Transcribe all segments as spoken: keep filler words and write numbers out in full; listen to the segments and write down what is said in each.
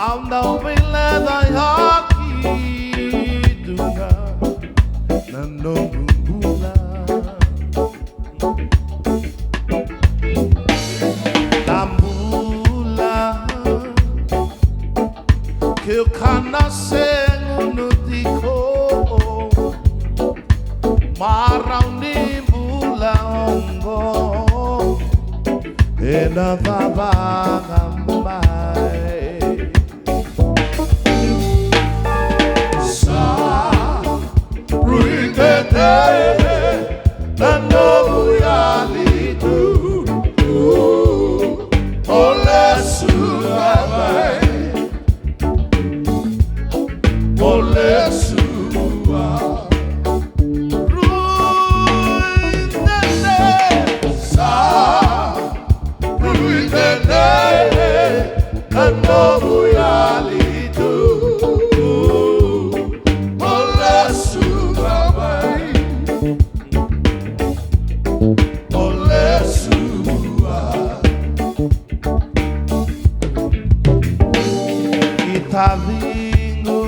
Au dau veilecayaki tu ga na noqu bula. Na bula keu kana se gunu tiko, marau ni bula oqo ena cava ga mai. Sa rui tete na nomu yali tu, o lesu ga mai, o lesu ga. Rui tete, sa rui tete na nomu yali tu, o lesu ga mai, o lesu ga. I taciqu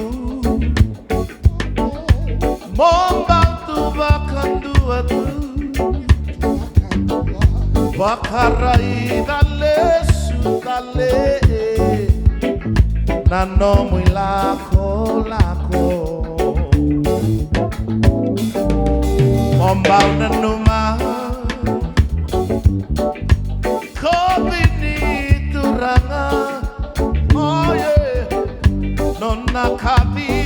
mo bau tu vakadua tu, vakaraica lesu tale na nomu ilakolako. Mo bau nanuma kovi ni Turaga, oye, nona kaci